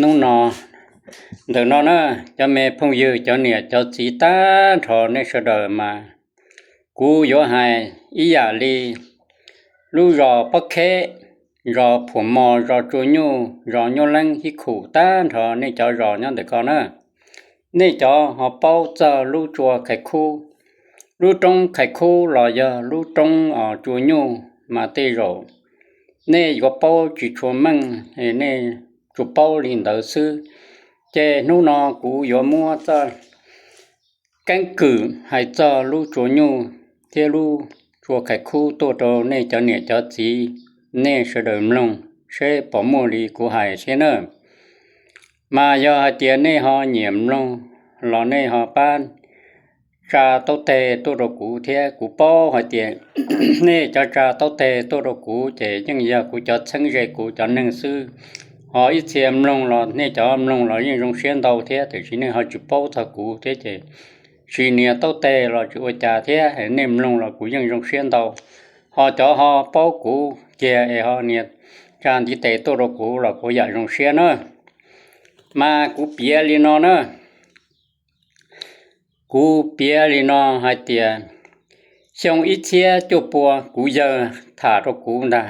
Hnub no, ntawm no na, cov me phooj ywg, cov niam cov txiv tag nrho nej sawv daws mas, kuv yuav hais ib yam li lub zos Pob Kheb, zos Phuam Mos, zos Tsua Nyuj, zos Nyuj Leeb, Hib Khum, tag nrho nej cov zos nyob ntawm ko na. Nej cov ho paub txog lub tsua Khais Khub, lub roob Khais Khub los yog lub roob Tsua Nyuj mas tej zaum nej yuav paub tsis tshua meej, nej tsuas paub li ntawd xwb. Ces hnub no kuv yuav muab txoj keeb kwm hais txog lub Tsua Nyuj thiab lub tsua Khais Khub tuaj rau nej cov niam cov txiv, nej sawv daws mloog seb puas muaj li kuv hais thiab na. Mas yog hais tias nej ho nyiam mloog los nej ho pab tsa taub teg tuaj rau kuv thiab. Kuv paub hais tias nej cov tsa taub teg tuaj rau kuv ces yeej yog kuv cov txheeb ze kuv cov neeg xwb. Ho ib txhia mloog los nej cov mloog los yeej zoo siab ntau thiab, tiam sis nej ho tsis paub txog kuv thiab ces tsis nias taub teg los tsis ua cas thiab, nej mloog los kuv yeej zoo siab ntau. Ho cov ho paub kuv kiag es ho nias tsa ntiv tes tuaj rau kuv los kuv yam zoo siab na. Mas kuv piav li no na, kuv piav li no hais tias xyoo ib txhiab cuaj pua kuv yawg tham rau kuv ntag.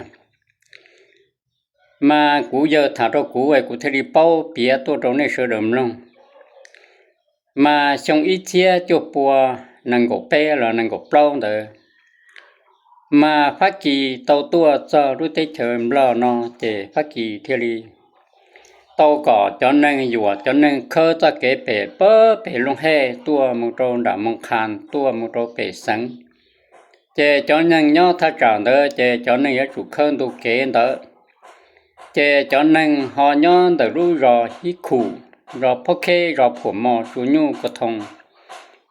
Mas kuv yawg tham rau kuv es kuv thiaj li paub piav tuaj rau nej sawv daws mloog. Mas xyoo ib txhiab cuaj pua nees nkaum peb los nees nkaum plaub ntawd, mas Fab Kis tau tuaj txog lub teb chaws Nplog no ces Fab Kis thiaj li tau kom cov neeg yuam cov neeg khawb txoj kev pem pab pem Looj Hej tuaj mus rau nram Moos Khas, tuaj mus rau pem Xeev. Ces cov neeg nyob thaj tsam ntawd ces cov neeg yuav tsum khawb ntu kev ntawd. Ces cov neeg ho nyob ntawm lub zos Hib Khum, zos Pob Kheb, zos Phuam Mos, Tsua Nyuj, Kos Thoo,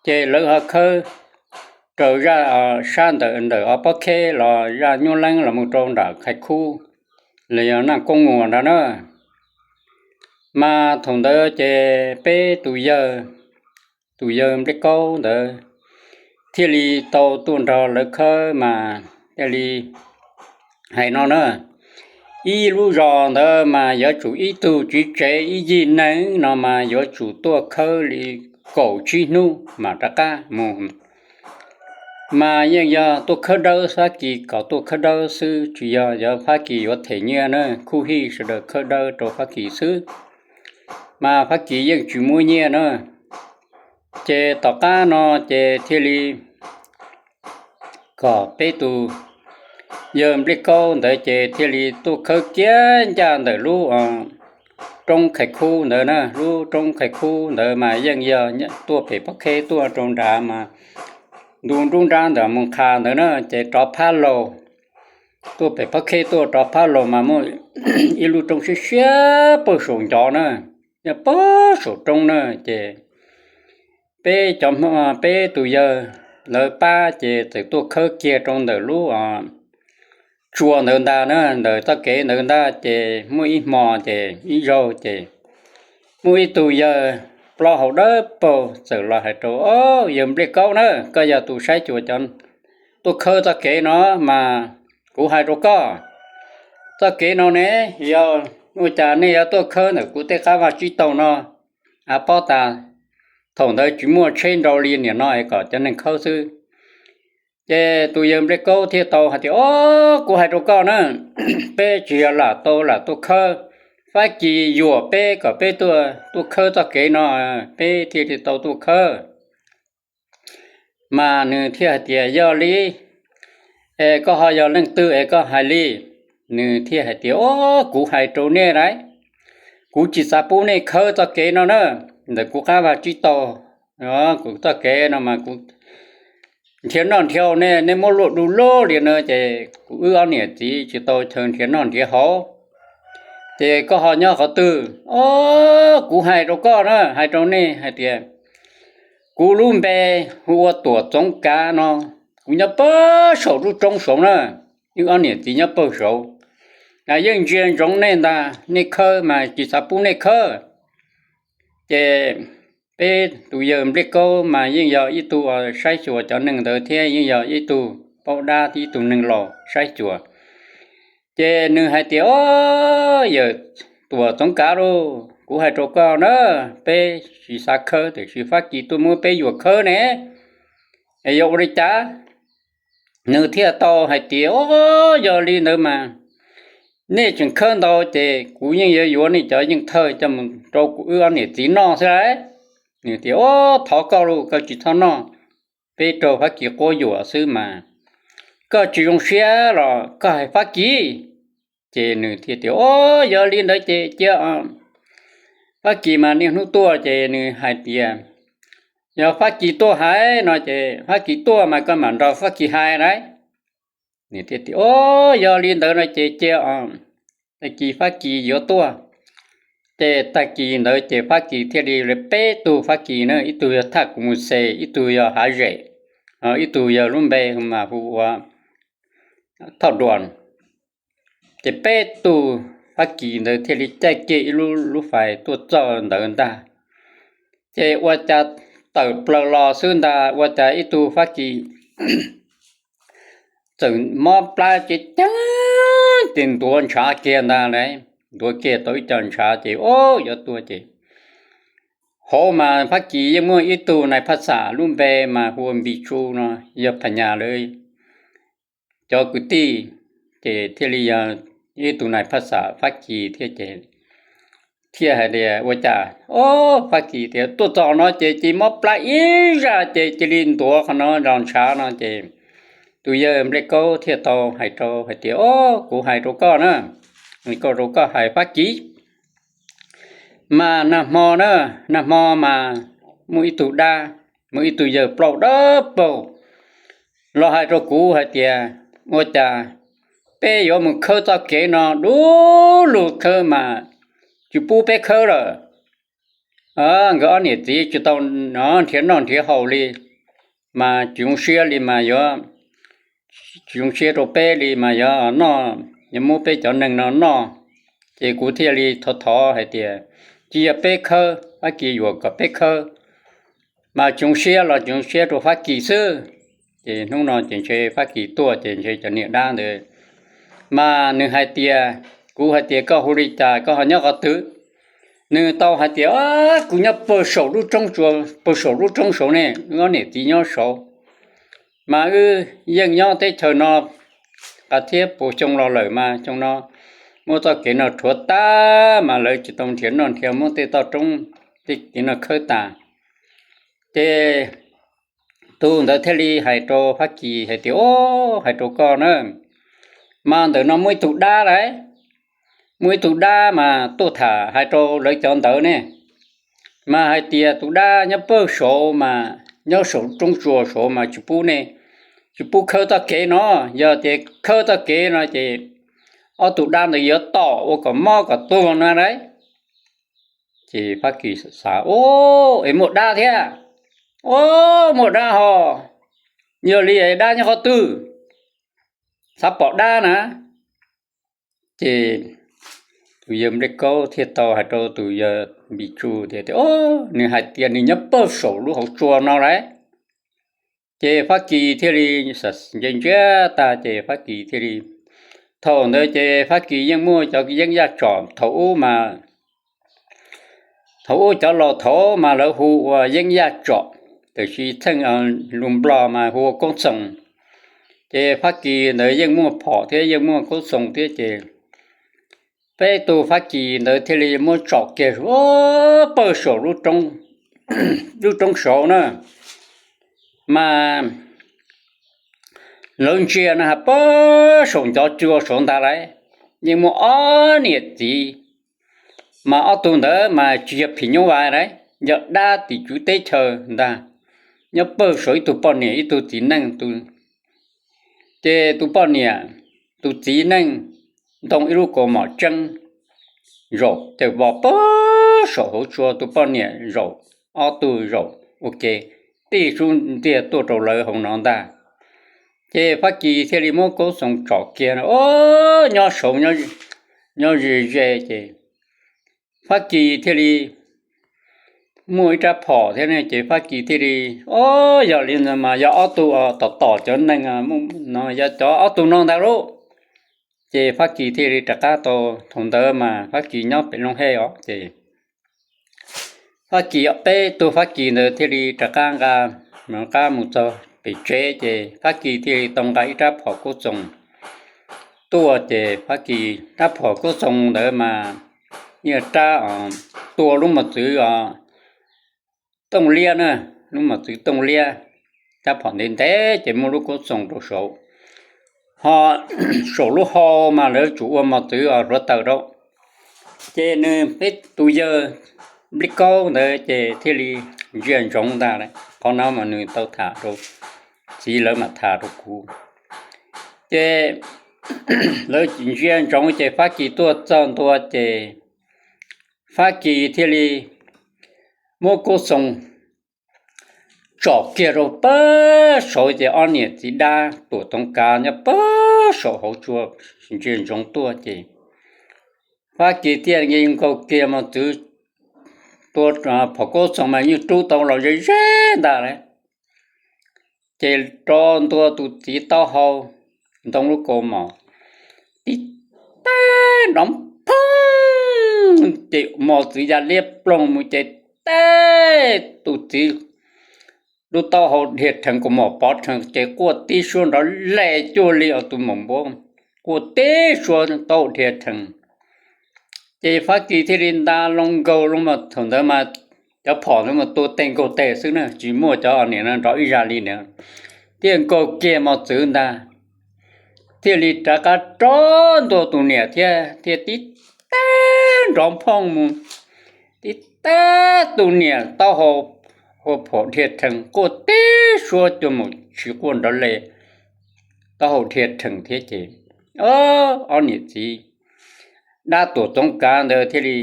ces lawv ho khawb raws zaj sab ntawm ntawm Pob Kheb los zaj Nyuj Leeb los mus rau nram Khais Khub, los yog Naj Koob Muas nrad na. Mas thaum ntawd ces peb tus yawg, tus yawg Nplij Kaub ntawd thiaj li tau tuaj nrog lawv khawb mas thiaj li hais no na, ib lub zos ntawd mas yuav tsum ib tug tswv tsev ib yig neeg no mas yuav tsum tuaj khawb li kaum tsib hnub mam rov qab mus. Mas yeej yog tuaj khawb dawb, Fab Kis kom tuaj khawb dawb xwb, tsis yog yog Fab Kis yuav them nyiaj na, khuj hij sawv daws khawb dawb rau Fab Kis xwb, mas Fab Kis yeej tsis muab nyiaj na. Ces tom qab no ces thiaj li kom peb tus yawg Nplij Kaub ntawd ces thiaj li tuaj khawb kiag ncaj ntawm lub roob Khais Khub ntawd na. Lub roob Khais Khub ntawd mas yeej yog tuaj pem Pob Kheb tuaj rau nrad mas ntu nruab nrab ntawm Moos Khas ntawd na, ces rov phab laug, tuaj pem Pob Kheb tuaj rov phab laug mas muaj ib lub roob siab siab pag saum ncov na, yog pag saum roob na. Ces peb cov, peb tus yawg lawv pab ces txawm tuaj khawb kiag rau ntawm lub tsua ntawd ntag na, ntawm txoj kev ntawd ntag. Ces muaj ib hmo ces ib zaug ces muaj ib tug yawg plaub hau dawb paug txawm los hais rau, Au, yawg Nplij Kaub na, koj yog tus saib xyuas cov tuaj khawb txoj kev no mas kuv hais rau koj, txoj kev no ne, yog ua cas nej yuav tuaj khawb ntawm kuv tej qab vaj tsib taug no? Av pob tas, thaum ntawd tsis muaj tsheb nrau li niam no es kom cov neeg khawb xwb. Ces tus yawg Nplij Kaub thiaj tau hais tias, Au, kuv hais rau koj na, peb tsis yog lam tau lam tuaj khawb, Fab Kis yuam peb kom peb tuaj khawb txoj kev no, peb thiaj li tau tuaj khawb. Mas nws thiaj hais tias, Yog li es koj ho yog leej twg es koj hais li? Nws thiaj hais tias, Au, kuv hais rau nej lauj, kuv tsis xav pub nej khawb txoj kev no na, ntawm kuv qab vaj tsib taug, kuv txoj kev no mas kuv nrhiav noj nrhiav haus ne, nej muab luaj du lug li no ces kuv wb ob niam txiv tsis tau chaw nrhiav noj nrhiav haus. Ces koj ho nyob qhov twg? Au, kuv hais rau koj na, hais rau nej hais tias, kuv lub npe hu ua Tuam Txoov Kav no, kuv nyob pag saum lub roob saud na, wb ob niam txiv nyob pag saud, yeej ntsia ntsoov nej ntag, nej khawb mas tsis xav pub nej khawb. Ces peb tus yawg Nplij Kaub mas yeej yog ib tug saib xyuas cov neeg ntawd thiab yeej yog ib tug paub dab thiab ib tug neeg laus saib xyuas. Ces nws hais tias, Au, yawm Tuam Txoov Kav lauj, kuv hais rau koj na, peb tsis xav khawb tiam sis Fab Kis tuaj muab peb yuam khawb ne, es yuav ua li cas? Nws thiaj tau hais tias, o, yog li ntawd mas nej tseem khawb ntau ces kuv yeej yuav yuav nej cov yeej thawj coj mus rau kuv wb ob niam txiv noj xwb lauj. Nws tias, o, thov koj los koj tsis txhob noj, peb raug Fab Kis quab yuam xwb mas, koj tsis zoo siab los koj hais Fab Kis. Ces nws thiaj tias, o, yog li ntawd ces cia Fab Kis mas niaj hnub tuaj ces nws hais tias, yog Fab Kis tuaj hais no ces Fab Kis tuaj mas koj mam nrog Fab Kis hais lauj. Nws thiaj tias, o, yog li ntawd no ces cia tag kis Fab Kis yuav tuaj. Ces tag kis ntawd ces Fab Kis thiaj li, peb tug Fab Kis na, ib tug yog Thaj Kuv Mus Xes, ib tug yog Hav Zem, ib tug yog lub npe mas hu ua Thoj Duas. Ces peb tug Fab Kis ntawd thiaj li caij kiag ib lub lub fais tuaj txog ntawd ntag. Ces ua cas tawm plaws los xwb ntag, ua cas ib tug Fab Kis txawm mob plab ceev ceev ces ntuav ntshav kiag ntag lauj. Ntuav kiag tau ib co ntshav ces, o, yuav tuag ces, hauv mas Fab Kis yeej muaj ib tug nais phaj xam lub npe mas hu ua Npis Tsu no, yog Phas Nyas lawv cov kwv tij, ces thiaj li yog ib tug nais phaj xam Fab Kis thiab ces thiaj hais tias, ua cas, o, Fab Kis tias tuaj txog no ces cia mob plab ib zaj ces cia li ntuav qhov no los ntshav no ces tus yawg Nplej Kaub thiaj tau hais rau hais tias, o, kuv hais rau koj na, koj rau koj hais Fab Kis mas nag hmo na, nag hmo mas muaj ib tug dab, muaj ib tug yawg plaub dawb paug los hais rau kuv hais tias, ua cas peb yuav mus khawb txoj kev no du lug khawb mas tsis pub peb khawb lawm. Nkawd ob niam txiv tsis tau nrhiav noj nrhiav haus li, mas tsis zoo siab li mas yuav, tsis zoo siab rau peb li mas yuav noj, yuav muab peb cov neeg no noj. Ces kuv thiaj li thov thov hais tias, tsis yog peb khawb, Fab Kis yuam kom peb khawb, mas tsis zoo siab los tsis zoo siab rau Fab Kis xwb. Ces hnub no ces ntshe Fab Kis tuaj ces ntshe cov niam dab ntawd mas nws hais tias, kuv hais tias koj hu li cas, koj ho nyob qhov twg? Nws tau hais tias, kuv nyob pag saum lub roob, pag saum lub roob saud ne, wb ob niam txiv nyob saud. Mas wb yeej nyob teb chaws no qas thiab puas xyoo los lawm mas xyoo no muab txoj kev no rhuav tag mas lawv tsis tau nrhiav noj nrhiav muab tej toj roob, tej kev no khawb tas. Ces tus ntawd thiaj li hais rau Fab Kis hais tias, o, hais rau koj na, mas ntawm no muaj ib tug dab lauj, muaj ib tug dab mas tuaj tham hais rau lawv cov ntawd ne, mas hais tias tus dab nyob pag saud mas nyob saum roob tsuas saud mas tsis pub ne, tsis pub khawb txoj kev no, yog tias khawb txoj kev no ces ob tug dab ntawd yuav tom ua kom mob kom tuag no lauj. Ces Fab Kis xav, o, es muaj dab thiab, o, muaj dab ho, yog li dab nyob qhov twg, xav pom dab na. Ces tus yawg Nplej Kaub thiaj tau hais rau tus yawg Npis Tsu tias, o, nws hais tias nws nyob pag saum lub hauv tsua no lauj. Ces Fab Kis thiaj li ntsia ntsia tag ces Fab Kis thiaj li, thaum ntawd ces Fab Kis yeej muaj cov yeeb yaj tsom, thaum ub mas, thaum ub cov laus thaud mas lawv hu ua yeeb yaj tsom, tiam sis txheej lus Nplog mas hu ua koob xoos. Ces Fab Kis ntawd yeej muaj phom thiab yeej muaj koob xoos thiab ces peb tug Fab Kis ntawd thiaj li muab tsom kiag pag saum lub roob saud na. Mas lawv ntsia no ha, pag saum ncov tsua saud ntag lauj, yeej muaj ob niam txiv, mas ob tug ntawd mas tsis yog phim nyuj vais lauj, yog dab tim tswv teb chaws ntag, nyob pag saum ib tug poj niam ib tug txiv neej. Ces tus poj niam, tus txiv neej ntoo ib lub kaus mom tseeb zaum cawm vos pag saum hauv tsua, tus poj niam zaum, ob tug zaum ua ke, tij sub ntiag tuaj rau lawv hauv no ntag. Ces Fab Kis thiaj li muab koob xoos tsom kiag no, o, nyob saud, nyob ze ze ces Fab Kis thiaj li muaj ib rab phom thiab ne, ces Fab Kis thiaj li, o, yog li ntawd mas yog ob tug tom tom cov neeg no, yog cov ob tug no ntag lauj. Ces Fab Kis thiaj li rov qab tau, thaum ntawd mas Fab Kis nyob pem Looj Hej os, ces Fab Kis peb tug Fab Kis ntawd thiaj li rov qab nqa, rov qab mus txog pem tsev ces Fab Kis thiaj li tau nqa ib rab phom kub txoos tuaj ces Fab Kis rab phom kub txoos ntawd mas yog rab tua lub mos txwv tooj liab na, lub mos txwv tooj liab, rab phom ntev ntev ces muaj lub kub txoos rau saud, ho saum lub hau mas lawv tsum ua mos txwv hluav taws rau. Ces nws peb tus yawg Nplij Kaub ntawd ces thiaj li ntsia ntsoov ntag. Qhov no mas nws tau tham rau txiv lawv mam tham rau kuv. Ces lawv ntsia ntsoov ces Fab Kis tuaj txog ntua ces Fab Kis thiaj li muab kub txoos tsom kiag rau pab saud ces ob niam txiv dab Tuam Toov Kav nyob pab saum hauv tsua ntsia ntsoov tuaj ces Fab Kis thiaj nkaus kiag mos txwv tua phom kub txoos mas yeej rub tau los ze ze ntag lawm. Ces rau ntua tus txiv taub hau ntoo lub kaus mom, tib teg nrov phooj, ces mos txwv ya liab ploog mus ces teb tus txiv lub taub hau dhia rhees, kaus mom pov rhees ces quaj tib suab nrov le cuag li tus maum npua, quaj tib suab taub hau dhia rhees. Ces Fab Kis thiaj li nta loo nkaus loo mas thaum ntawd mas cov phom ntawd mas tua tes nkaug tes xwb na, tsis muaj cov niam no nrov ib zaj li na. Thiaj nkaus kiag mos txwv ntag, thiaj li rov qab rov ntua tus niam thiab, thiaj tib teg nrov phooj mus, tib teg tus niam taub hau ua phom dhia rhees quaj tib suab cua mus tsis quaj nrov le, taub hau dhia rhees thiab ces ob niam txiv dab Tuam Toov Kav ntawd thiaj li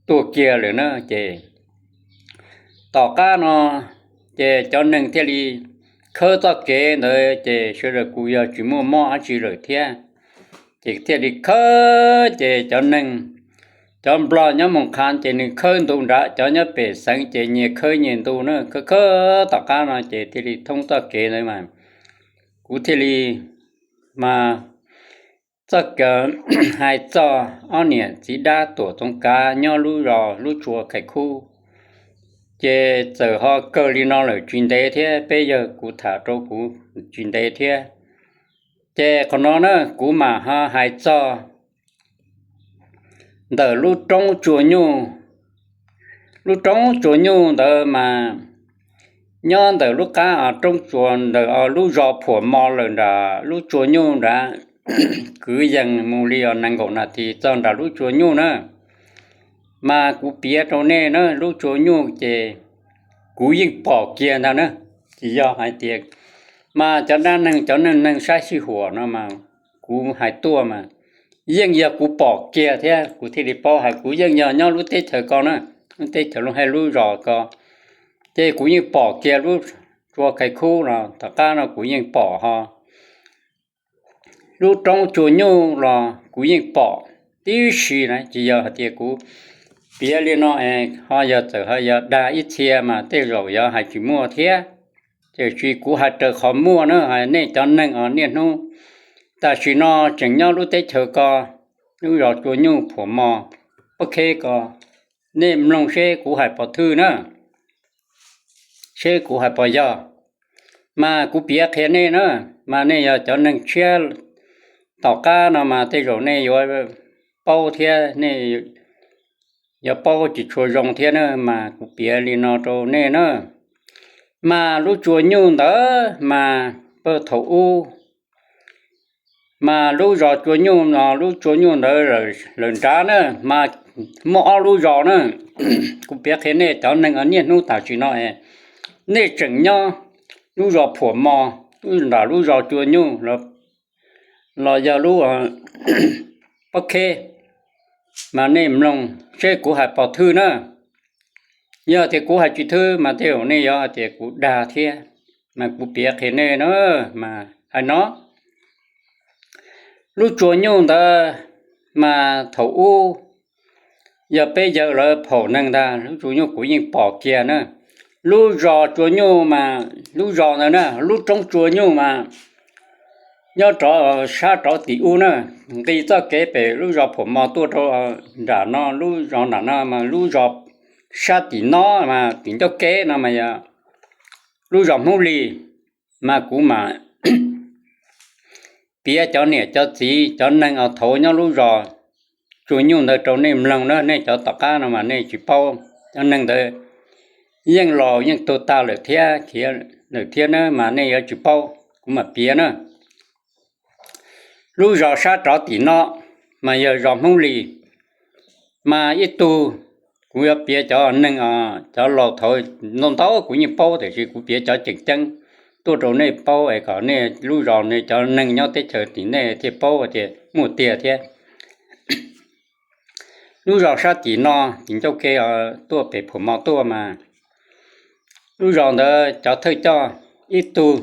tuag kiag lawm na. Ces tom qab no ces cov neeg thiaj li khawb txoj kev ntawd ces sawv daws kuj yog tsis muaj mob dab tsi lawm thiab. Ces thiaj li khawb ces cov neeg, cov Nplog nyob Moos Khas ces nws khawb ntu nrad, cov nyob pem xeev ces nyias khawb nyias ntu na. Khawb khawb tom qab no ces thiaj li thoob txoj kev ntawd mas kuv thiaj li mas txoj kev hais txog ob niam txiv dab Tuam Toov Kav nyob lub zos lub tsua Khais Khub, ces txawm ho kawg li no lawm tsis ntev thiab, peb yawg kuv tham rau kuv tsis ntev thiab. Ces qhov no na kuv mam ho hais txog ntawm lub roob Tsua Nyuj. Lub roob Tsua Nyuj ntawd mas nyob ntawm lub qab roob Tsua, ntawm lub zos Phuam Mo lawm nram lub Tsua Nyuj nrad, kwv yees mus li nees nkaum nas this txog nram lub Tsua Nyuj na. Mas kuv piav rau nej na, lub Tsua Nyuj ces kuv yeej pom kiag ntag na. Tsis yog hais tias mas cov dab neeg cov neeg neeg saib sij huam no mas kuv hais tuaj mas yeej yog kuv pom kiag thiab kuv thiaj li paub hais kuv yeej yog nyob lub teb chaws ko na, lub teb chaws Looj Hej lub zos ko. Ces kuv yeej pom kiag lub tsua Khais Khub los tom qab no kuv yeej pom ho lub roob Tsua Nyuj los kuv yeej pom tib si na. Tsis yog hais tias kuv piav li no es ho yog txawm ho yog dag ib txhia mas tej zaum yog hais tsis muaj thiab. Tiam sis kuv hais raws qhov muaj na, hais nej cov neeg os niaj hnub tam sim no tseem nyob lub teb chaws ko, lub zos Tsua Nyuj Phuam Mo Pob Kheb ko, nej mloog seb kuv hais pom thwj na, seb kuv hais pom yog. Mas kuv piav qhia nej na, mas nej yog cov neeg tshiab tom qab no mas tej zaum nej yuav paub thiab, nej yuav paub tsis tshua zoo thiab na, mas kuv piav li no rau nej na. Mas lub Tsua Nyuj ntawd mas pag thaum ub mas lub zos Tsua Nyuj no, lub Tsua Nyuj ntawd lawm nrad na, mas muaj ob lub zos na. Kuv piav qhia nej cov neeg niaj hnub tam sim no es nej tseem nyob lub zos Phuam Mo, nram lub zos Tsua Nyuj los yog lub Pob Kheb, mas nej mloog seb kuv hais pom thwj na. Yog tias kuv hais tsis thwj mas tej zaum nej yuav hais tias kuv dag thiab, mas kuv piav qhia nej na. Mas hais no, lub Tsua Nyuj ntawd mas thaum ub yog peb yawg lawv phaum neeg ntag, lub Tsua Nyuj kuv yeej pom kiag na. Lub zos Tsua Nyuj mas lub zos ntawd na, lub roob Tsua Nyuj mas nyob rov sab rov tim ub na, nqis txoj kev pem lub zos Phuam Mo tuaj rau nram no, lub zos nram no mas lub zos sab tim no mas tim ncauj kev no mas yog lub zos Hmoob Lis, mas kuv mam piav cov niam cov txiv cov neeg uas thaum nyob lub zos Tsua Nyuj ntawd rau nej mloog na. Nej cov tom qab no mas nej tsis paub, cov neeg ntawd yeej laus yeej tuag tas lawm thiab, khiav lawm thiab na, mas nej yuav tsis paub, kuv mam piav na. Lub zos sab rov tim no mas yog zos Hmoob Lis, mas ib tug, kuv yuav piav cov neeg, cov laus thaum ntau ntau kuv yeej paub tiam sis kuv piav cov tseem ceeb tuaj rau nej paub es kom nej lub zos nej cov neeg nyob teb chaws tim nej thiaj paub tias muaj tiag thiab. Lub zos sab tim no, tim ncauj kev tuaj pem Phuam Mos tuaj mas, lub zos ntawd cov thawj coj ib tug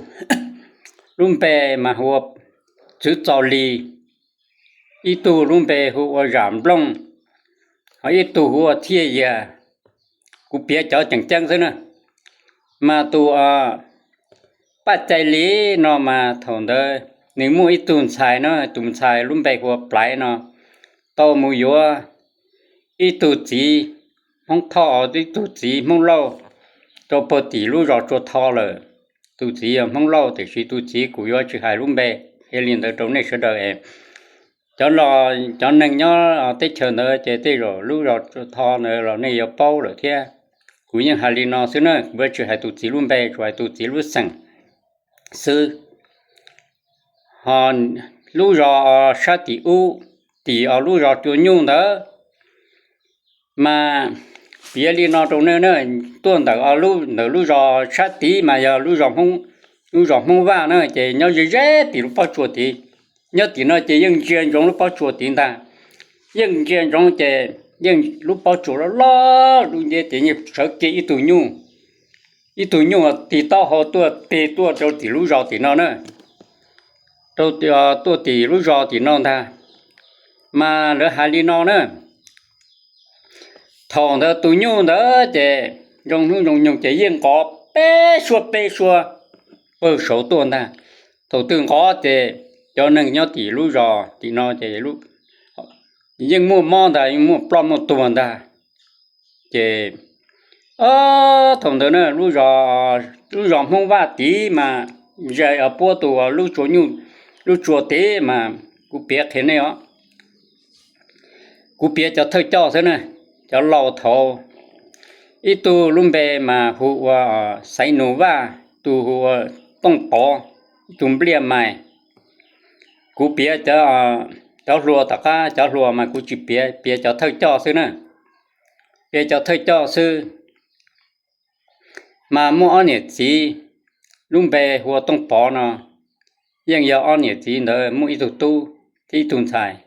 lub npe mas hu ua Tswv Txos Lis, ib tug lub npe hu ua Zam Nplooj, ho ib tug hu ua Thiaj Yias. Kuv piav cov tseem ceeb xwb na. Mas tus Paj Cai Lis no mas thaum ntawd nws muaj ib tug ntxhais no, tus ntxhais lub npe hu ua Plaiv no, tau mus yuav ib tug txiv Hmoob Thoj, ib tug txiv Hmoob Lauj rau puag tim lub zos Tsua Tho lawm. Tus txiv yog Hmoob Lauj tiam sis tus txiv kuv yuav tsis hais lub npe, qhia li ntawd rau nej sawv daws es cov, cov neeg nyob teb chaws ntawd ces tej zaum lub zos Tsua Tho ntawd los nej yuav paub lawm thiab. Kuv yeej hais li no xwb na, kuv yuav tsis hais tus txiv lub npe, tsuas hais tus txiv lub xeem xwb. Ho lub zos sab tim ub, tim lub zos Tsua Nyuj ntawd, mas piav li no rau nej na, tuaj ntawm, ntawm lub zos sab tid mas yog lub zos Hmoob Vaj na, ces nyob ze ze tim lub pob tsuas tid. Nyob tim no ces yeej ntsia ntsoov lub pob tsuas tid ntag. Yeej ntsia ntsoov ces yeej lub pob tsuas loj loj dub nciab ces yeej sawv kiag ib tug nyuj, ib tug nyuj tig taub hau tuaj tig tuaj rau tim lub zos tim no na, rau, tuaj tim lub zos tim no ntag. Mas lawv hais li no na, thaum ntawd tus nyuj ntawd ces zoo hnub zoo nyoog ces yeej nqov peb suab peb suab pawg saud tuaj ntag. Thaum twg nqov ces cov neeg nyob tim lub zos tim no ces yeej muaj mob ntag, yeej muaj ploj muaj tuag ntag. Ces thaum ntawd na, lub zos Hmoob Vaj tid mas zais puab tus lub tsua nyuj, lub tsua tid mas kuv piav qhia nej os. Kuv piav cov thawj coj xwb na, cov laus thaud. Ib tug lub npe mas hu ua Xaiv Nus Vaj, tus hu ua Tooj Pov, ib tug Npliaj Mais. Kuv piav cov hluas tom qab, cov hluas mas kuv tsis piav, piav cov thawj coj xwb na. Piav cov thawj coj xwb. Mas muaj ob niam txiv, lub npe hu ua Tooj Pov no, yeej yog ob niam txiv ntawd muaj ib tug tub thiab ib tug ntxhais.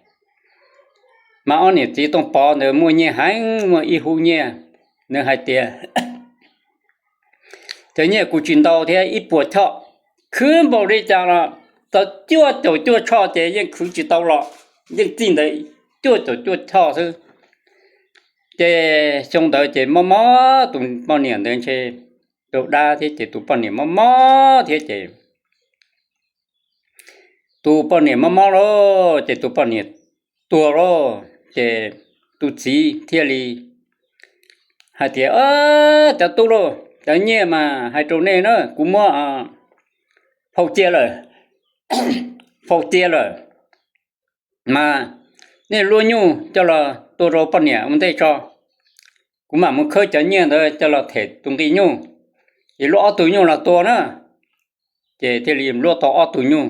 Mas ob niam txiv Tooj Pov ntawd muaj nyiaj heev, muaj ib hub nyiaj. Nws hais tias, cov nyiaj kuv tsis ntau thiab, ib puas choj, khwv npaum li cas los tau cuaj caum cuaj choj ces yeej khwv tsis tau los yeej txij ntawd cuaj caum cuaj choj xwb. Ces xyoo ntawd ces mob mob, tus poj niam ntawd ntshe rau dab thiab ces tus poj niam mob mob thiab ces tus poj niam mob mob lauj, ces tus poj niam tuag lauj. Ces tus txiv thiaj li hais tias, cov tub lauj, cov nyiaj mas hais rau nej na, kuv muab faus cia lawm, faus cia lawm, mas nej luab nyuj coj los tua rau poj niam ua ntej tso, kuv mam mus khawb cov nyiaj ntawd coj los them tus nqi nyuj, ces luab ob tug nyuj los tua na. Ces thiaj li luab tau ob tug nyuj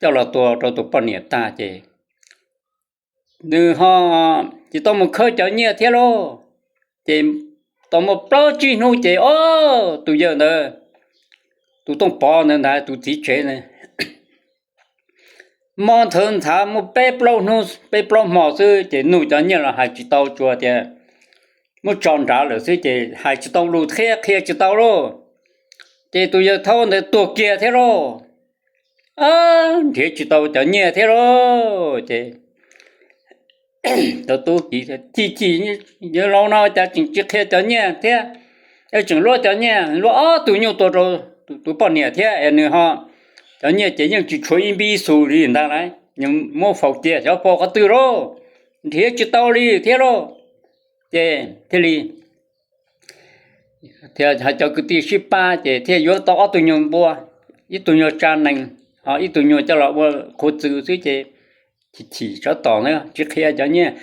coj los tua rau tus poj niam tag ces nws ho tsis tau mus khawb cov nyiaj thiab lauj. Ces tau muaj plaub tsib hnub ces ob tug yawg ntawd, tus Tooj Pov ntawd ntag, tus txiv tsev ntawd, mob ntxhawv ntxhav muaj peb plaub hnub peb plaub hmo xwb ces nug cov nyiaj los hais tsis tau, tsuas tias muab tso nrad lawm xwb ces hais tsis tau lus thiab qhia tsis tau lauj. Ces tus yawg thaub ntawd tuag kiag thiab lauj. Nrhiav tsis tau cov nyiaj thiab lauj. Ces tub ci ci, yawg laus no cas tseem tsis qhia cov nyiaj thiab, tseem luab cov nyiaj, luab ob tug nyuj tua rau tus poj niam thiab es nws ho, cov nyiaj ces yeej tsis tshuav ib npib xus li ntag lauj, nws muab faus cia xyov faus qhov twg lauj, nrhiav tsis tau li thiab lauj. Ces thiaj li thiab hais cov kwv tij sib pab ces thiaj yuav tau ob tug nyuag npua, ib tug nyuag tsa nees, ho ib tug nyuag coj los ua qhuav txwm xwb ces chim chim tsov tom na tsis qhia cov nyiaj,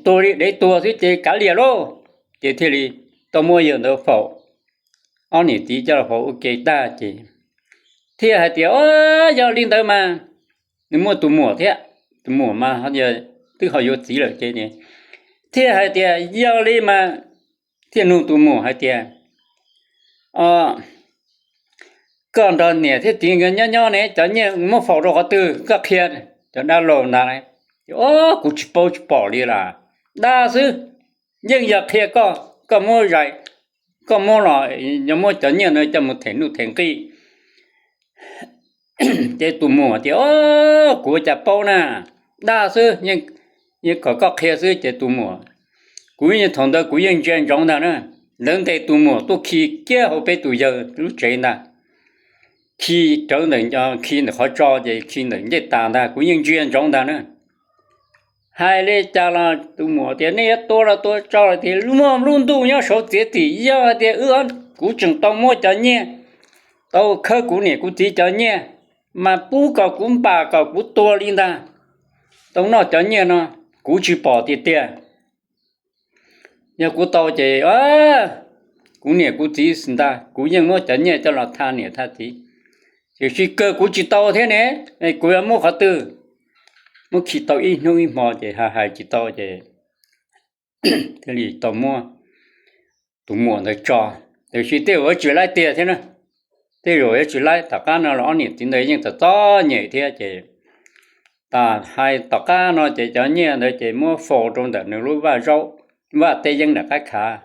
tua li dev tuag xwb ces kav liam lauj. Ces thiaj li tau muab yawg ntawd faus, ob niam txiv coj los faus ua ke tag ces thiaj hais tias, Yog li ntawd mas, nws muaj tus muam thiab, tus muam mas twb ho yuav txiv lawm ces thiaj hais tias, Yog li mas, thiaj nug tus muam hais tias, Koj nrog niam thiab txiv nkawd nyob nyob ne, cov nyiaj muab faus rau qhov twg, koj qhia cov dab laug ntag. Kuv tsis paub tsis pom li las, dag xwb, yeej yog qhia koj, koj muab zais, koj muab los yog muab cov nyiaj ntawd coj mus them nuj them nqi. Ces tus muam tias, Kuv ua cas paub na, dag xwb, yeej kom koj qhia xwb. Ces tus muam, kuv yeej thaum ntawd kuv yeej ntsia ntsoov ntag na, lawv ntes tus muam tuaj khi kiag hauv peb tus yawg lub tsev ntag, khi rawv ntawm, khi ntawm qhov tso ces khi ntawm ncej tas ntag, kuv yeej ntsia ntsoov ntag na. Hais li cas los tus muam tias, Nej yuav tua los tua tso los tias, muaj lub ntuj nyob saud txiav txim, yog hais tias wb, kuv tseem tau muab cov nyiaj, tau khawb kuv niam kuv txiv cov nyiaj, mas pub kom kuv npam kom kuv tuag li ntag, tau noj cov nyiaj no, kuv tsis pom tiag tiag. Yog kuv tau ces kuv niam kuv txiv ntag, kuv yeej muab cov nyiaj coj los thaj niam thaj txiv, tiam sis kawg kuv tsis tau thiab ne, kuv yuav muab qhov twg? Muab khi tau ib hnub ib hmo ces hais tsis tau ces thiaj li tau muab tus muam ntawd tso, tiam sis tej zaum yuav tsis laib tiag thiab na. Tej zaum yuav tsis laib, tom qab no los ob niam txiv ntawd yeej txom txom nyem thiab ces, tas hais tom qab no ces cov nyiaj ntawd ces muab faus rau ntawm nws lub vaj zaub, vaj teb yeeb nram qab khav.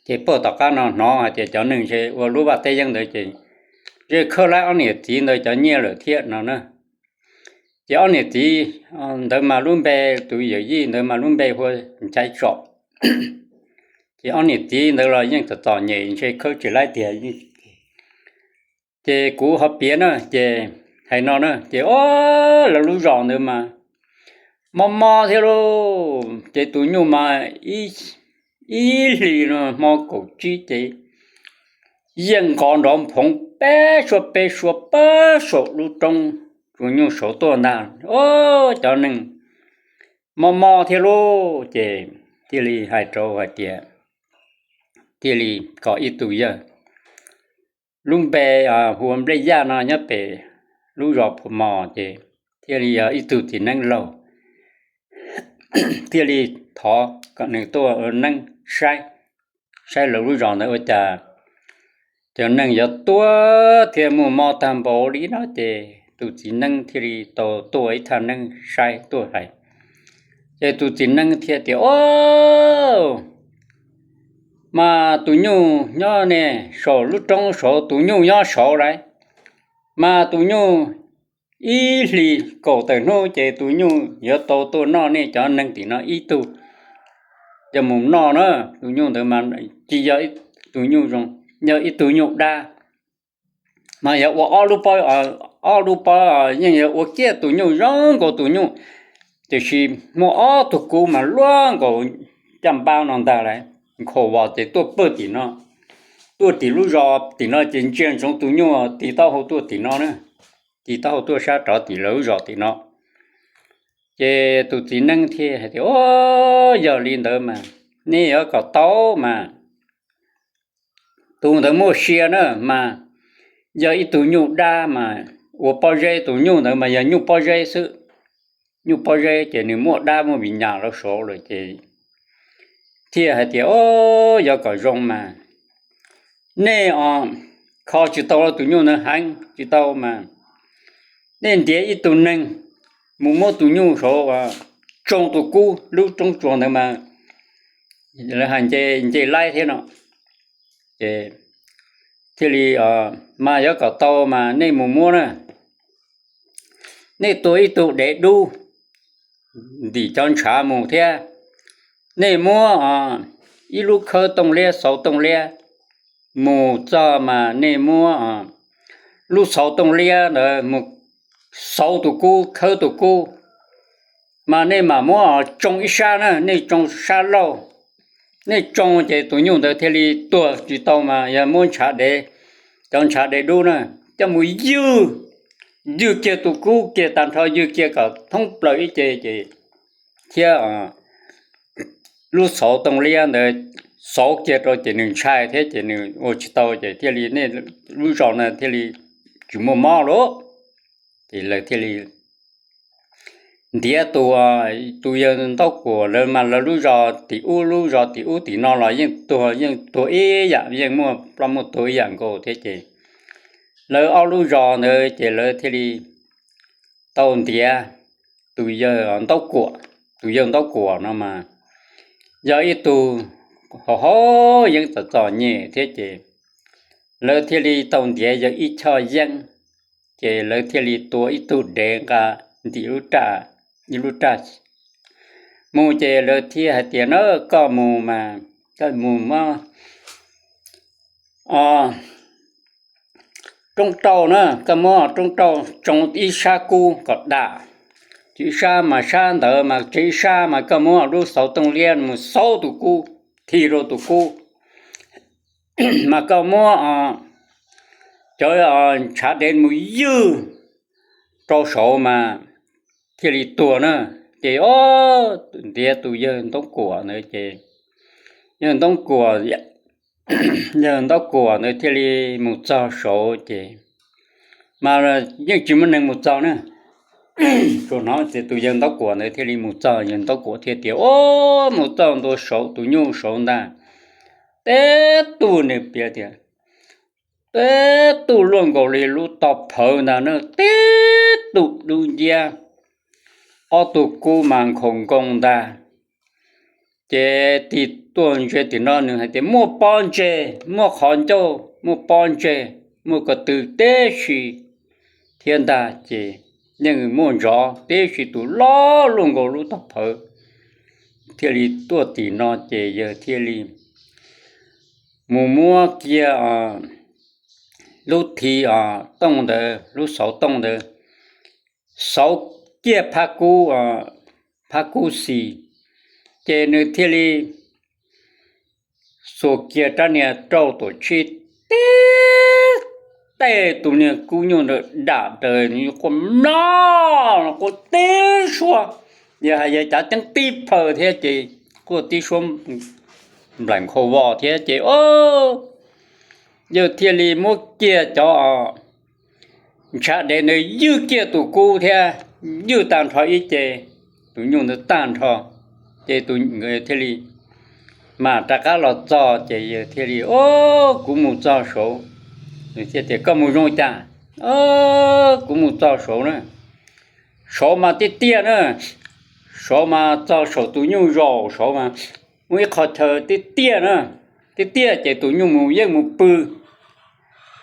Ces puag tom qab no hnov hais tias cov neeg ntshe ua lub vaj teb yeeb ntawd ces ntshe khawb laib ob niam txiv ntawd cov nyiaj lawm thiab no na. Ces ob niam txiv ntawd mas lub npe, tus yawm yij ntawd mas lub npe hu ua Nchaiv Tsom. Ces ob niam txiv ntawd los yeej txom txom nyem ntshe khawb tsis laib tiag. Ces kuv ho piav na ces hais no na ces, o, lawv lub zos ntawd mas mob mob thiab lauj, ces tus nyuj mas ib hlis no hmo kaum tsib ces yeej nqos nrov nphoov peb suab peb suab pab saum lub roob, tus nyuj saud tuaj ntag. O, cov neeg mob mob thiab lauj, ces thiaj li hais rau hais tias thiaj li kom ib tug yawg lub npe hu ua Nplej Yaj no nyob pem lub zos Phu Mos ces thiaj li yog ib tug txiv neeb laug thiaj li thov kom nws tuaj ua neeb saib, saib lawv lub zos ntawd ua cas cov neeg yuav tuag thiab muaj mob tag npaum li no. Ces tus txiv neeb thiaj li tau tuaj ib thaj neeb saib tuaj hais. Ces tus txiv neeb thiaj tias, o, mas tus nyuj nyob ne, saum lub roob saud, tus nyuj nyob saud lauj, mas tus nyuj ib hlis kaum tawm hnub ces tus nyuj yuav tau tuaj noj nej cov neeg tim no ib tug. Yog mus noj na, tus nyuj ntawd mas tsis yog tus nyuj zoo, yog ib tug nyuj dab, mas yog ua ob lub pob, ob lub pob yeej yog ua kiag tus nyuj zoo nkaus tus nyuj, tiam sis muaj ob tug kub mas luaj nkaus caj npab no ntag lauj, nkhaus vos ces tuaj pawg tim no, tuaj tim lub zos tim no ces ntsia ntsoov tus nyuj tis taub hau tuaj tim no na, tis taub hau tuaj sab rov tim lawv lub zos tim no. Ces tus txiv neeb thiaj hais tias, o, yog li ntawd mas nej yuav kom tau mas tus ntawd muaj sia na, mas yog ib tug nyuj dab mas ua pob zeb, tus nyuj ntawd mas yog nyuj pob zeb xwb. Nyuj pob zeb ces nws muaj dab muaj viv nyas los saud lawm ces thiaj hais tias, o, yog kom zoo mas nej kho tsis tau tus nyuj ntawd heev tsis tau mas nej ntiav ib tug neeg mus muab tus nyuj saud tsoo tus kub lub roob tsuas ntawd mas lawv hais nce, nce laib thiab no. Ces thiaj li, mas yuav kom tau mas nej mus muab na, nej tua ib tug dev dub ntim cov ntshav mus thiab, nej muab ib lub khawb tooj liab xauv tooj liab mus txog mas nej muab lub xauv tooj liab ntawd mus xauv tus kub, khawb tus kub, mas nej mam muab tsoo ib sab na, nej tsoo sab laug, nej tsoo ces tus nyuj ntawd thiaj li tuag tsis tau mas yog muab ntshav dev, cov ntshav dev dub na, coj mus ywg, ywg kiag tus kub kiag tag nrho, ywg kiag kom thoob plaws ib ce ces thiab lub xauv tooj liab ntawd xauv kiag rau ces nws ntshai thiab ces nws ua tsis tau ces thiaj li nej lub zos na thiaj li tsis muaj mob lawm. Ces lawv thiaj li ntiav tus, tus yawg Ntaub Kuam lawv mas lawv lub zos tim ub, lub zos tim ub tim no los yeej tuag, yeej tuag ib yam, yeej muaj ploj muaj tuag ib yam nkaus thiab ces lawv ob lub zos ntawd ces lawv thiaj li tau ntiav tus yawg Ntaub Kuam. Tus yawg Ntaub Kuam no mas yog ib tug haus yeeb txom txom nyem thiab ces lawv thiaj li tau ntiav yawg ib choj yeeb, ces lawv thiaj li tua ib tug dev nqa ntim lub raj, ib lub raj mus ces lawv thiaj hais tias na, koj mus mas, koj mus muab roob rauj na, koj muab roob rauj tsoo ib sab kub kom dam, ib sab mas sab ntawd mas tsev ib sab mas koj muab lub xauv tooj liab mus xauv tus kub, thi rau tus kub, mas koj muab cov ntshav dev mus ywg rau saud mas thiaj li tuag na. Ces o, ntiav tus yawg Ntoob Kuam ntawd ces yawg Ntoob Kuam, yawg Ntoob Kuam ntawd thiaj li mus txog saud ces mas yeej tsis muaj neeg mus txog na. Tsuas hnov tias tus yawg Ntoob Kuam ntawd thiaj li mus txog, yawg Ntoob Kuam thiaj tias, o, mus txog ntua saud tus nyuj saud ntag, teb tug nws piav tias teb tug luaj nkaus li lub tog phawv ntag na, teb tug dub nciab, ob tug kub mas nkhaus nkoos ntag. Ces tig tuaj ntsia tim no nws hais tias muaj pob ntseg, muaj qhov ncauj, muaj pob ntseg, muaj ko tw tib si thiab ntag. Ces yeej muaj ntsov tib si, tus loj luaj nkaus lub tog phawv. Thiaj li tuaj tim no ces yawg thiaj li mus muab kiag lub thi tooj ntawd, lub xauv tooj ntawd, xauv kiag phab kub, phab kub xis, ces nws thiaj li xuas kiag rab niag rauj tuam tshij tib tej, tus niag kub nyuj ntawd dam daws quaj mlog los quaj tib suab, yog hais yog cav ceeb tib phaws thiab ces quaj tib suab nplaim nkhaus vos thiab ces o, yawg thiaj li muab kiag cov ntshav dev ntawd ywg kiag tus kub thiab ywg tag nrho ib ce, tus nyuj ntawd tag nrho, ces tus thiaj li mam rov qab los txog ces yawg thiaj li, o, kuv mus txog saud. Nws thiaj tias koj mus zoo cas? Kuv mus txog saud na, saud mas tiaj tiaj na, saud mas txog saum tus nyuj zaum saud mas muaj ib qho chaw tiaj tiaj na, tiaj tiaj ces tus nyuj mus yeej mus pw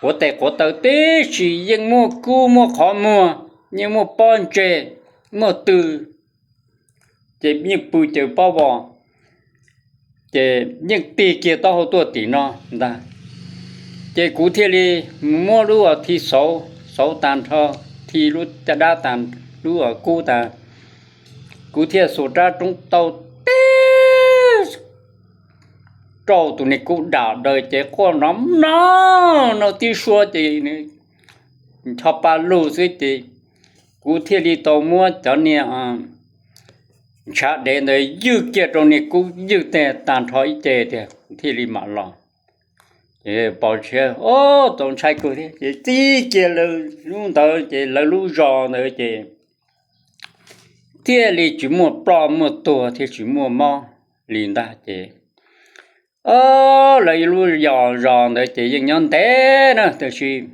quav tes quav taw tib si, yeej muaj kub muaj qhov muag, yeej muaj pob ntseg, muaj tw, ces yeej pw caws pob vos, ces yeej tig kiag taub hau tuaj tim no ntag. Ces kuv thiaj li muab lub thi xauv, xauv tag nrho, thi lub caj dab tas, lub kub tas, kuv thiaj xuas rab roob tauj tib rauj tus niag kub dam daws ces quaj nrov mlog no tib suab ces ncho pa lug xwb ces kuv thiaj li tau muab cov niag ntshav dev ntawd ywg kiag rau niag kub ywg tag nrho ib ce tiag kuv thiaj li mam los. Ces pom tshiab, o, txaus ntshai kawg thiab ces txij kiag lawv lub ntawd ces lawv lub zos ntawd ces thiaj li tsis muaj ploj muaj tuag thiab tsis muaj mob li ntag ces, o, lawv lub zos ntawd ces yeej nyob ntev na, tab sis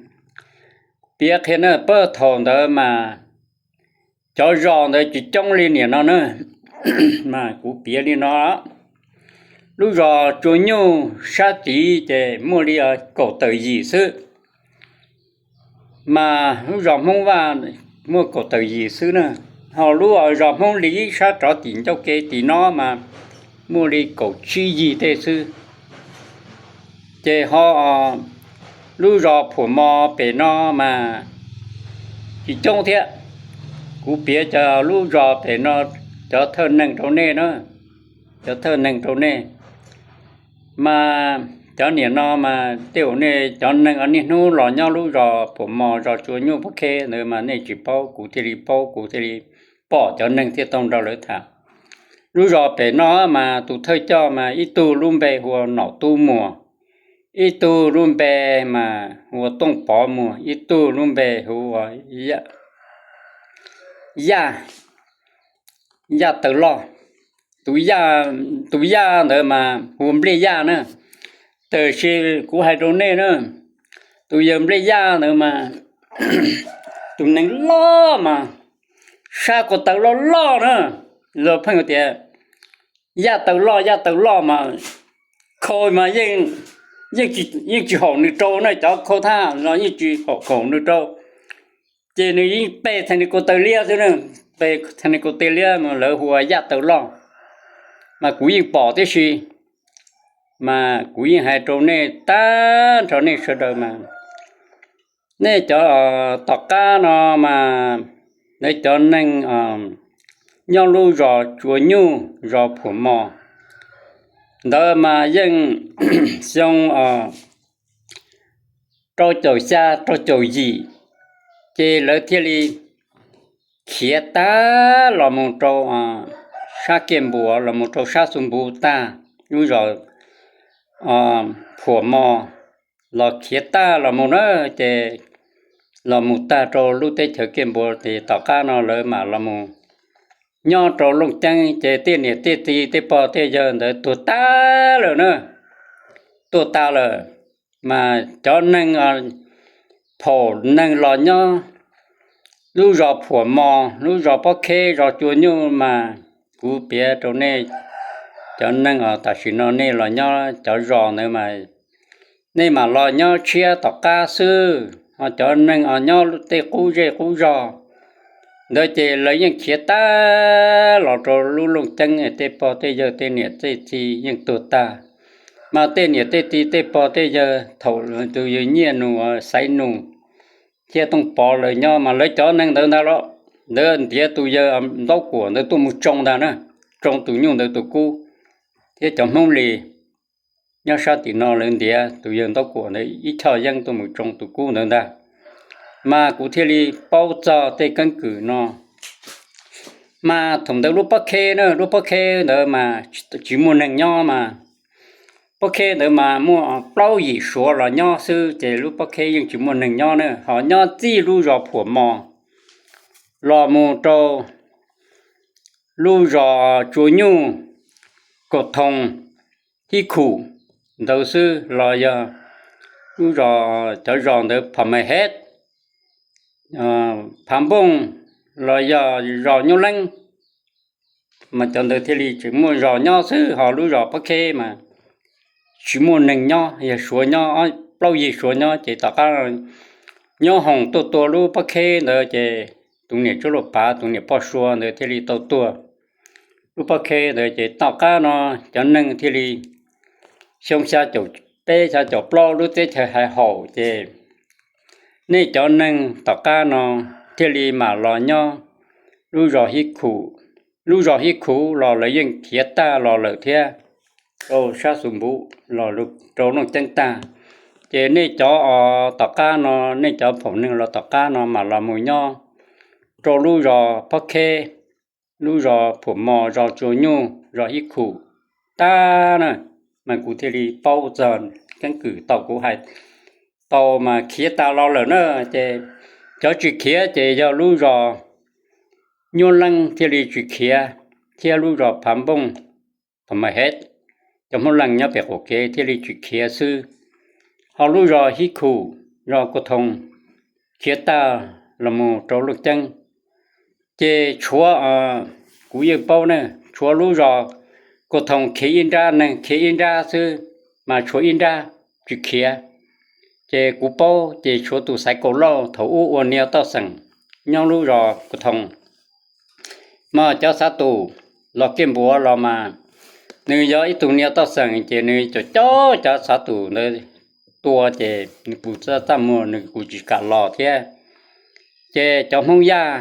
piav qhia na, pab thaum ntawd mas cov zos ntawd tsis coob li niam no na, mas kuv piav li no, lub zos Tsua Nyuj sab tid ces muaj li kaum tawm yim xwb, mas lub zos Hmoob Vaj muaj kaum tawm yim xwb na, ho lub zos Hmoob Lis sab rov tim ncauj ke tim no mas muaj li kaum tsib yim tej xwb. Ces ho lub zos Phuam Mos pem no mas tsis coob thiab. Kuv piav cov lub zos pem no cov thawj neeg rau nej na, cov thawj neeg rau nej. Mas cov niam no mas tej uas nej cov neeg niaj hnub los nyob lub zos Phuam Mos zos Tsua Nyuj Pob Kheb ntawd mas nej tsis paub, kuv thiaj li paub, kuv thiaj li pom cov neeg thiaj tau nrog lawv tham. Lub zos pem no mas tus thawj coj mas ib tug lub npe hu ua Nom Tub Muas, ib tug lub npe mas hu ua Tooj Pov Muas, ib tug lub npe hu ua Yaj, Yaj Taw Loj. Tus Yaj ntawd mas hu ua Nplij Yaj na. Tab sis kuv hais rau nej na, tus yawg Nplij Yaj ntawd mas tus neeg loj mas sab ko taw loj loj na. Los pheej tias Yaj Taw Loj, Yaj Taw Loj mas khau mas yeej tsis haum nws rau na, cov khau thaj los yeej tsis haum nws rau. Ces nws yeej pe thaj ni ko taw liab xwb na, pe thaj ni ko taw liab mas lawv hu ua Yaj Taw Loj. Mas kuv yeej pom tib si, mas kuv yeej hais rau nej tag nrho nej sawv daws mas, nej cov tom qab no mas, nej cov neeg nyob lub zos Tsua Nyuj zos Phuam Mos ntawd mas yeej xyoo rau caum xya rau caum yim, ces lawv thiaj li khiav tag los mus rau sab Kiaj Npuas los mus rau sab Xu Npuv tag, lub zos Phuam Mos los khiav tag los mus na, ces los mus tag rau lub teb chaws Kiaj Npuas ces tom qab no lawv mam los mus nyob rau Looj Ceeb, ces tej niam tej txiv tej pog tej yawg ntawd tuag tag lawm na, tuag tas lawm. Mas cov neeg phaum neeg los nyob lub zos Phuam Mos, lub zos Pob Kheb, zos Tsua Nyuj mas kuv piav rau nej, cov neeg tam sim no nej los nyob cov zos ntawd mas nej mam los nyob tshiab tom qab xwb. Ho cov neeg nyob tej qub zej qub zog ntawd ces lawv yeej khiav tag los rau lub Looj Ceeb, tej pog tej yawg tej niam tej txiv yeej tuag tag. Mas tej niam tej txiv tej pog tej yawg thaum tus yawg Nyiaj Nus Xaiv Nus thiab Tooj Pov lawv nyob mas lawv cov neeg ntawd ntag los, ntawd ntiav tus yawg Ntaub Kuam ntawd tuaj mus tsoo ntag na, tsoo tus nyuj ntawd tus kub, thiab cov Hmoob Lis nyob sab tim no lawv ntiav tus yawg Ntaub Kuam ntawd ib choj yeeb tuaj mus tsoo tus kub ntawd ntag. Mas kuv thiaj li paub txog tej keeb kwm no. Mas thaum ntawd lub Pob Kheb na, lub Pob Kheb ntawd mas tsis muaj neeg nyob mas, Pob Kheb ntawd mas muaj plaub yim Suav los nyob xwb, ces lub Pob Kheb yeej tsis muaj neeg nyob na, ho nyob txij lub zos Phuam Mos los mus rau lub zos Tsua Nyuj, Kaus Thoo, Hib Khum ntawd xwb los yog lub zos, cov zos ntawd Pham Maj Hej, Phav Npooj los yog zos Nyuj Leeb, mas cov ntawd thiaj li tseem muaj zos nyob xwb, ho lub zos Pob Kheb mas tsis muaj neeg nyob, yog Suav nyob, plaub yim Suav nyob. Ces tom qab nyob hoom tuaj tua lub Pob Kheb ntawd ces tus niam Tsuab Luj Pav, tus niam poj Suav ntawd thiaj li tau tua lub Pob Kheb ntawd. Ces tom qab no cov neeg thiaj li xyoo xya caum peb xya caum plaub lub teb chaws hais haum ces nej cov neeg tom qab no thiaj li mam los nyob lub zos Hib Khum. Lub zos Hib Khum los lawv yeej khiav tag los lawm thiab, rau sab Xus Npuv los rau Looj Ceeb tag. Ces nej cov tom qab no, nej cov phaum neeg los tom qab no mam los mus nyob rau lub zos Pob Kheb, lub zos Phuam Mos, zos Tsua Nyuj, zos Hib Khum tag na. Mas kuv thiaj li paub txog keeb kwm tau kuv hais tau mas khiav tag los lawm na. Ces cov tsis khiav ces yog lub zos Nyuaj Leej thiaj li tsis khiav, thiab lub zos Phav Npooj, Phav Maj Hej, cov Hmoob Leej nyob pem qaum kev thiaj li tsis khiav xwb. Ho lub zos Hib Khum, zos Kua Thoo khiav tag los mus rau Looj Ceeb. Ces tshuav, kuv yeej paub ne, tshuav lub zos Kua Thoo khiav ib nrab, neeg khiav ib nrab xwb, mas tshuav ib nrab tsis khiav. Ces kuv paub ces tshuav tus Xaiv Kaus Lauj thaum ub ua niam toj xeem nyob lub zos Kua Thoo. Mas cov xav tus los Kiaj Npuav los mas nws yog ib tug niam toj xeem ces nws cov, cov cov xav tus ntawd tua ces nws kuj txaj muag, nws kuj tsis kam los thiab. Ces cov Hmoob Yaj,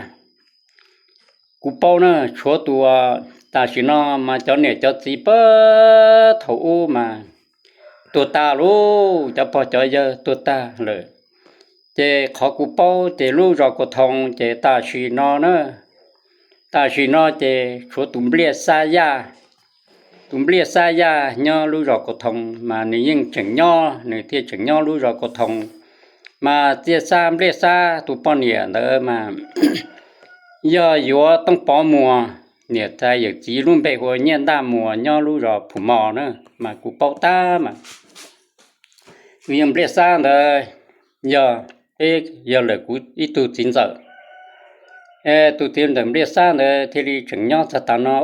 kuv paub na, tshuav tus, tam sim no mas cov niam cov txiv pab thaum ub mas tuag tag lauj, cov pog cov yawg tuag tag lawm. Ces qhov kuv paub ces lub zos Kuas Thoo ces tam sim no na, tam sim no ces tshuav tus Npliaj Xab Yaj. Tus Npliaj Xab Yaj nyob lub zos Kuas Thoo mas nws yeej tseem nyob, nws thiaj tseem nyob lub zos Kuas Thoo. Mas Npliaj Xab, Npliaj Xab tus poj niam ntawd mas yog yuav Tooj Pov Muas, niam tais yawm txiv lub npe hu ua Nyiaj Ntaj Muas nyob lub zos Phum Mos na, mas kuv paub tab mas yog Npliaj Xab ntawd yog, yog lawm kuv ib tug txiv ntxawm. Tus txiv ntxawm Npliaj Xab ntawd thiaj li tseem nyob txog tav no.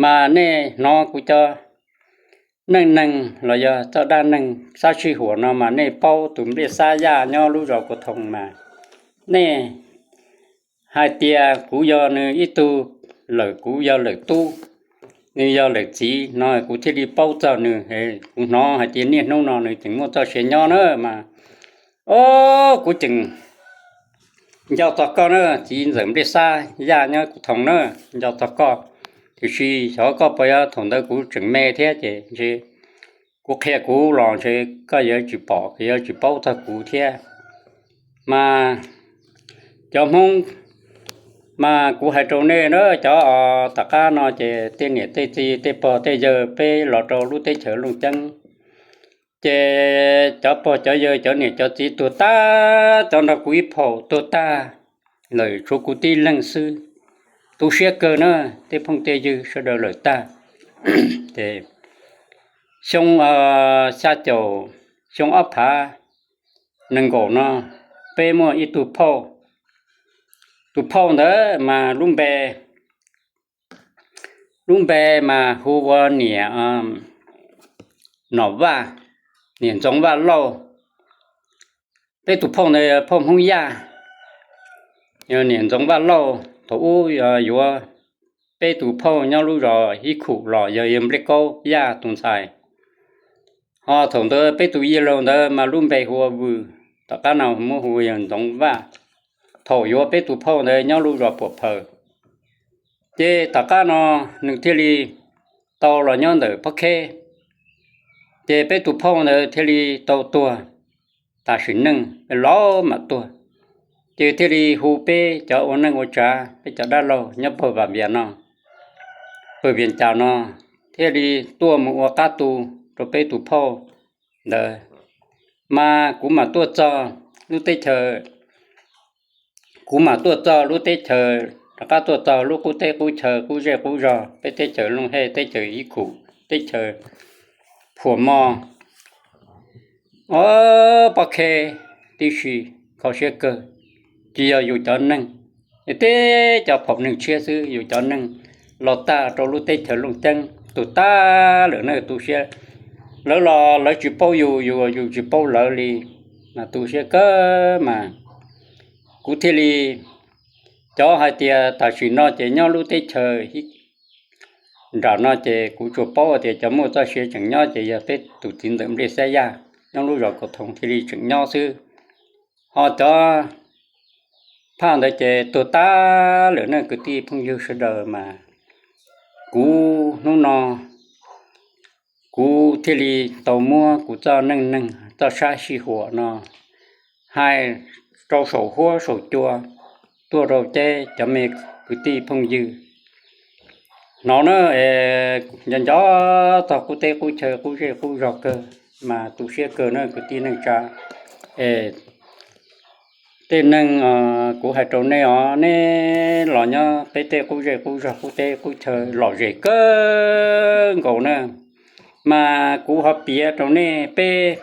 Mas nej hnov kuv cov neej neeg los yog txoj dab neeg sab sij huam no mas nej paub tus Npliaj Xab Yaj nyob lub zos Kuas Thoo mas nej hais tias kuv yog nws ib tug, lawm kuv yog lawm tub, nws yog lawm txiv no kuv thiaj li paub txog nws. Kuv hnov hais tias niaj hnub no nws tseem muaj txoj sia nyob na mas, o, kuv tseem nco txog koj na, txiv ntxawm Npliaj Xab Yaj nyob Kuas Thoo na, nco txog koj. Tiam sis xyov koj puas yog thaum ntawd kuv tseem me thiab ces ntshe kuv qhia kuv los ntshe koj yuav tsis pom, yuav tsis paub txog kuv thiab. Mas cov Hmoob, mas kuv hais rau nej na, cov tom qab no ces tej niam tej txiv tej pog tej yawg peb los rau lub teb chaws Looj Ceeb, ces cov pog cov yawg cov niam cov txiv tuag tag, cov nrog kuv ib phaum tuag tag lawm, tshuav kuv tib leeg xwb. Tu siab kawg na, tej phooj tej ywg sawv daws lawm tag. Ces xyoo xya caum, xyoo ob phav nees nkaum no, peb muaj ib tug phauj. Tus phauj ntawd mas lub npe, lub npe mas hu ua niam Nom Vaj, niam Ntxoov Vaj Lauj. Peb tus phauj ntawd phauj Hmoob Yaj, niam Ntxoov Vaj Lauj. Thaum ub yuav peb tus phauj nyob lub zos Ib Khum los yog yawg Npliaj Kaub Yaj tus ntxhais. Ho thaum ntawd peb tus yawg laus ntawd mas lub npe hu ua Vwm, tom qab no muab hu ua yawg Ntxoov Vaj. Thaum yuav peb tus phauj ntawd nyob lub zos Puam Phaws, ces tom qab no nws thiaj li tau los nyob ntawm Pob Kheb, ces peb tus phauj ntawd thiaj li tau tuag. Tam sim neej laus mam tuag, ces thiaj li hu peb cov ua neej ua tsav, peb cov dab laug nyob pawg Vam Vias no, pawg Vias Cas no, thiaj li tuaj mus ua qab tu rau peb tus phauj ntawd. Mas kuv mam tuaj txog lub teb chaws, kuv mam tuaj txog lub teb chaws, rov qab tuaj txog lub qub teb qub chaw qub zej qub zog, peb teb chaws Looj Hej, teb chaws Ib Khum, teb chaws Phuam Mos, o, Pob Kheb tib si. Kho siab kawg, tsis yog yus cov neeg, teb cov phaum neeg tshiab xwb, yus cov neeg los tag rau lub teb chaws Looj Ceeb tuag tag lawm na, tu siab. Lawv los lawv tsis paub yus, yus yus tsis paub lawv li, mas tu siab kawg mas. Kuv thiaj li, cov hais tias tam sim no ces nyob lub teb chaws nram no ces kuv tsuas paub tias cov muaj txoj sia tseem nyob ces yog peb tus txiv ntxawm Npliaj Xab Yaj nyob lub zos Kaus Thoo thiaj li tseem nyob xwb. Ho cov phauj ntawd ces tuag tag lawm na kwv tij phooj ywg sawv daws mas. Kuv hnub no kuv thiaj li tau muab kuv txoj neej neeg txoj sab sij huam no hais rau saum huab saum cua tuaj rau peb cov me kwv tij phooj ywg hnov na. Nco nco txog qub teb qub chaw qub zej qub zog kawg, mas tu siab kawg na kwv tij neej tsa. Tej neeg kuv hais rau nej os, nej los nyob peb tej qub zej qub zog qub teb qub chaw lom zem kawg nkaus na. Mas kuv ho piav rau nej peb,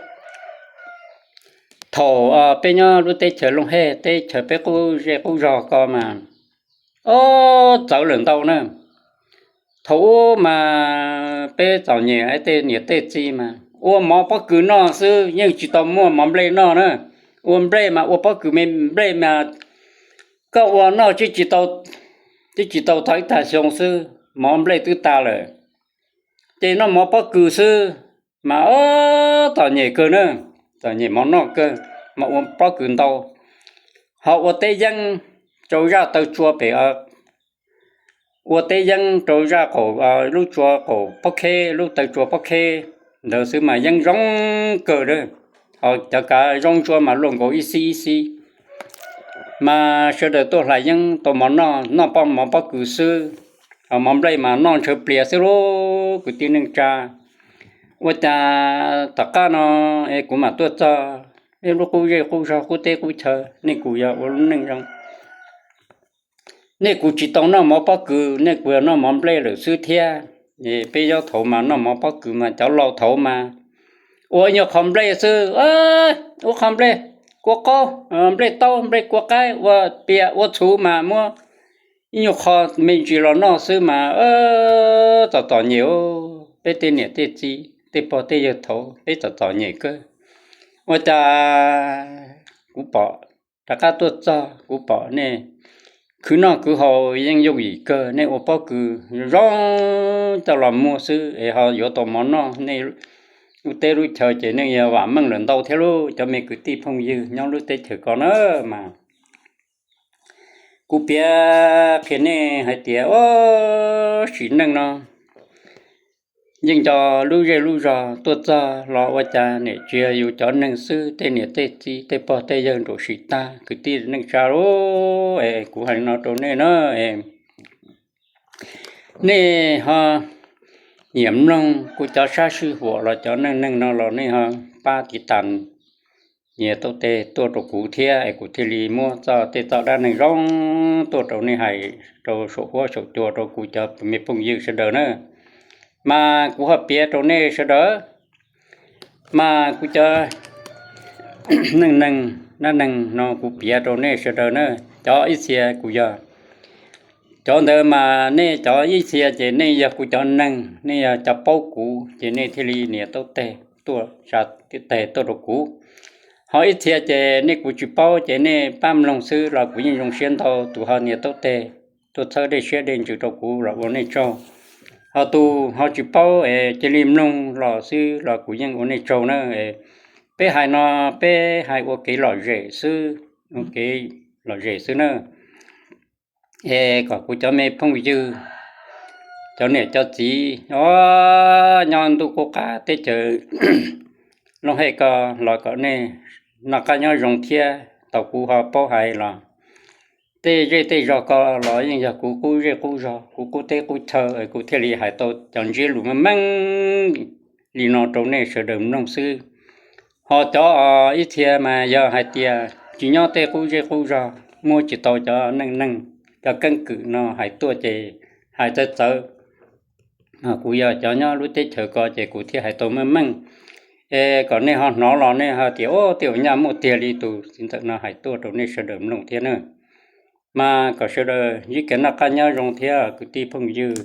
thaum peb nyob lub teb chaws Looj Hej, teb chaws peb qub zej qub zog ko mas, o, txawv lawm ntau na. Thaum ub mas peb txom nyem, tej niam tej txiv mas ua mov pob kws noj xwb, yeej tsis tau muaj mov nplej noj na. Ua nplej mas ua pob kws me nplej mas koj ua noj twb tsis tau txog ib tag xyoo xwb mov nplej twb tas lawm. Ces noj mov pob kws xwb mas, o, txom nyem kawg na, txom nyem mov noj kawg, mas ua pob kws ntau. Ho ua teb yeeb rau zaj taw tsua pem, ua teb yeeb rau zaj qaum, lub tsua qaum pob kheb, lub taw tsua pob kheb, ntawd xwb mas yeeb zoo kawg a. Ho cov kav zoo ntsuab mas luaj nkaus ib xib ib xib. Mas sawv daws tuaj hlais yeeb tau mov noj, noj mov pob kws xwb, ho mov nplej mas noj ntshaw plias xwb lauj kwv tij neej tsa. Ua cas tom qab no es kuv mam tuaj txog ib lub qub zej qub zog qub teb qub chaw, nej kuv yog ua lub neej zoo, nej kuv tsis tau noj mov pob kws, nej kuv yog noj mov nplej lawm xwb thiab. Peb yog thaum mas noj mov pob kws mas cov laus thaum mas ua nyuag qho nplej xwb, ua qho nplej kua qaub, nplej taub, nplej kua qaib, ua pias ua txhuv mas muab ib nyuag qho me ntsis los noj xwb mas txom txom nyem. Peb tej niam tej txiv tej pog tej yawg thaum peb txom txom nyem kawg. Ua cas kuv pom rov qab tuaj txog kuv pom nej khwv noj khwv haus yeej yooj yim kawg, nej ua pob kws zoo coj los muag xwb es ho yuav tau mov noj, nej lub teb lub chaw ces nej yog vam meej lawm ntau thiab lauj cov me kwv tij phooj ywg nyob lub teb chaws ko na. Mas kuv piav qhia nej hais tias ua sim neej no yeej nco lub zej lub zog tuaj txog los ua cas niam tsis yog yus cov neeg xwb, tej niam tej txiv tej pog tej yawg nruam sim tag kwv tij neej tsa lauj. Es kuv hais no rau nej na, nej ho nyiam mloog kuv cov sab sij huam los cov neej neeg no los nej ho pab tiv tas nias taub teg tuaj rau kuv thiab es kuv thiaj li muab txoj tej txoj dab neeg zoo tuaj rau nej hais rau saum huab saum cua rau kuv cov me phooj ywg sawv daws na. Mas kuv ho piav rau nej sawv daws, mas kuv cov neej neeg dab neeg no kuv piav rau nej sawv daws na. Cov ib txhia kuv yog cov ntawd mas nej cov ib txhia ces nej yog kuv cov neeg, nej yog cov paub kuv ces nej thiaj li nias taub teg tuaj, tsa teg tuaj rau kuv. Ho ib txhia ces nej kuv tsis paub ces nej pab mloog xwb los kuv yeej zoo siab ntau tus ho nias taub teg tuaj txhawb dej siab dej ntsws rau kuv los ua nej tsaug. Ho tus ho tsis paub es cia li mloog los xwb los kuv yeej ua nej tsaug na. Peb hais no peb hais ua kev lom zem xwb, ua kev lom zem xwb na. Es kom kuv cov me phooj ywg, cov niam cov txiv o, nyob ntuj qub qab teb chaws looj hej ko los kom nej noj qab nyob zoo thiab. Thaum kuv ho paub hais los tej zej tej zog ko los yeej yog kuv qub zej qub zog, kuv qub teb qub chaw, kuv thiaj li hais tau cov ntsiab lus meej meej li no rau nej sawv daws mloog xwb. Ho cov ib txhia mas yog hais tias tsis nyob tej qub zej qub zog, muab tsis tau cov neej neeg, cov keeb kwm no hais tuaj ces hais txawv txawv. Kuv yog cov nyob lub teb chaws ko ces kuv thiaj hais tau meej meej. Es kom nej ho hnov los nej ho tias o, tej zaum nyaj muaj tiag li tus txiv ntxawm no hais tuaj rau nej sawv daws mloog thiab na. Mas kom sawv daws ntsib kev noj qab nyob zoo thiab kwv tij phooj ywg.